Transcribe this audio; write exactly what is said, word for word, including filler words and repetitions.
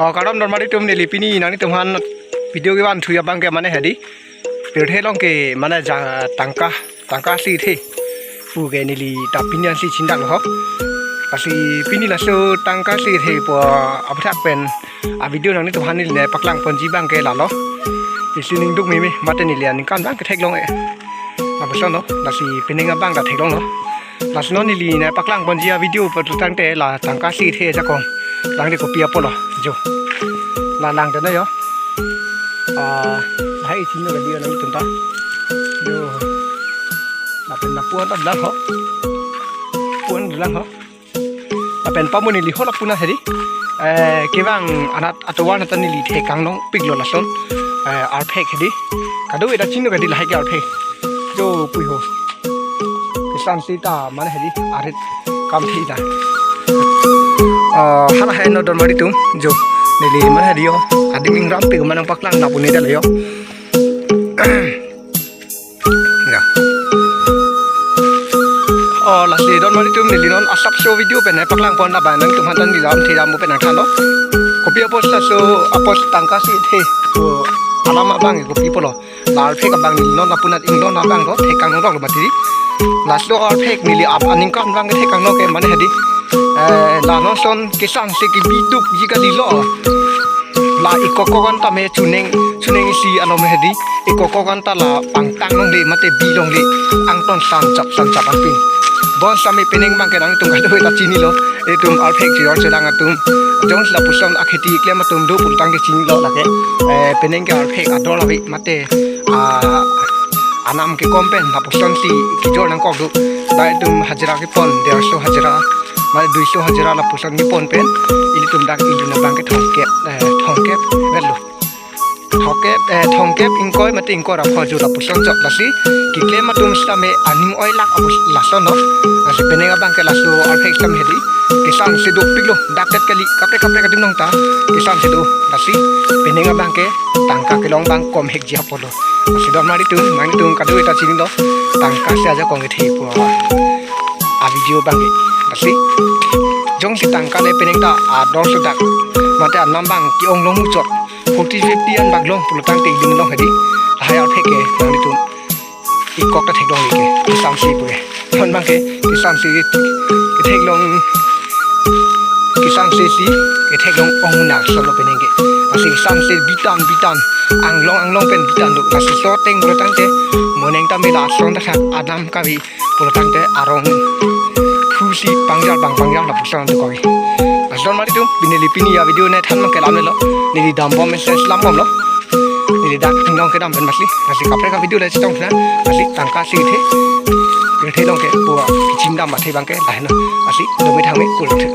Oh, kardom donmari atum, neli pini nanglitum aphan video kevanthu abang ke mane hedi. Pirthe along ke mane ja tangka, tangka si the. Pu ke neli ta pini ansi chindang ho. Lasi pini laso tangka si the pu aputhak pen a video nanglitum aphan neli nangpaklang ponji abang ke lalo. Isi ningduk mimi mate neli aningkan abang ke theklong e. Lapuson lo, lasi penang abang ta theklong lo. Lasi non neli nangpaklang ponji a video pu tangte la tangka si the ajakong. Lang de kopi apotlo, jo. La lang de na yo. Ah, lahai chini lo dia nanglitum ta. Jo. Lapen lapu-an ta lang ho. Pu-an lang ho. Lapen pamu neli ho lapu na hedi. Eh, kevang anat atovar nat ta neli thek kangnong piklo lason. Eh, arphek hedi. Kadokave ta chini lo hedi lahai ke arphek. Jo pui ho. Kesan si ta mane hedi arit kam thi ta. Eh, hala hai no donmari atum jo. Neli mane hedi yo. Adim ingram pik mane nangpaklang lapu ne dala yo. Ya. Oh, lasi donmari atum neli non asapso video pen nangpaklang pon abang nanglitum aphan ta neli lam thi lam pen nangthanlo. Kopi apot laso apot tangka si the. Oh, alam abang kopi apotlo. La arphek abang neli non lapu nat inglong abang ko thek kangnong lo mati. Laso arphek neli ap aningkan abang thek kangnong ke mane hedi. Eh, la non son kesan si kebi dukji kalilo. La ikokok an tame chuneng, chuneng isi alom hedi. Ikokok an ta la pangtang longle mate bi longle. Angton sanchap sanchap anpin. Bon sami penang abang ke nanglitum kadokave ta chinilo. Itum arphek jor chelang atum. Jongsi lapuson akheti klem atum do pu tangte chinilo lake. Eh, penang ke arphek ador ave mate. Ah, anam kekom pen lapuson si kejor nangkok do. Dak itum hajira kepon, derso hajira, mane duiso hajira lapuson kepon pen, ilitum dak ilitum abang ke thomkep, eh, thomkep, vet lo. Thomkep, eh, thomkep ingkoi mate ingkoi ra pho jo lapuson chok lasi. Keklem atum sitame aning oi lak apot lason lo. Lasi penang abang ke laso arphek sitame hedi. Kesan si dopiklo, dak det kali, kaprek kaprek adim nong ta. Kesan si do, lasi. Penang abang ke, tangka kelong abang kom hekji apotlo. Lasi donmari atum, nanglitum kadokave ta chinilo, tangka si ajakong kethe pu a video abang ke. Lasi, jongsi tangka le penang ta ador sudak, mate anam abang ke-ong long muchot, forty fifty an bak long pulo tangte iling long hedi, lahai arphek ke, nanglitum ikok ta theklong ke, kesan si pu ke. Non abang ke, kesan si ketheklong, kesan si si ketheklong ong na solo penang ke. Lasi kesan si bitan bitan, anglong anglong pen bitan do. Lasi soteng pulo tangte, moneng tame lason ta thak anam kavi pulo tangte arong phu si pangjal bang pangjal lapuson do kavi. Lasi donmari atum, pini neli pini a video nangthan abang ke lam lo. Neli dambom message lambomlo. Neli dak inglong kedam pen masi, masi kaprek a video le chetong na, masi tangka si the. Pirthe along ke pu a kechindam athe abang ke lahai no. Masi dome thangme kul the.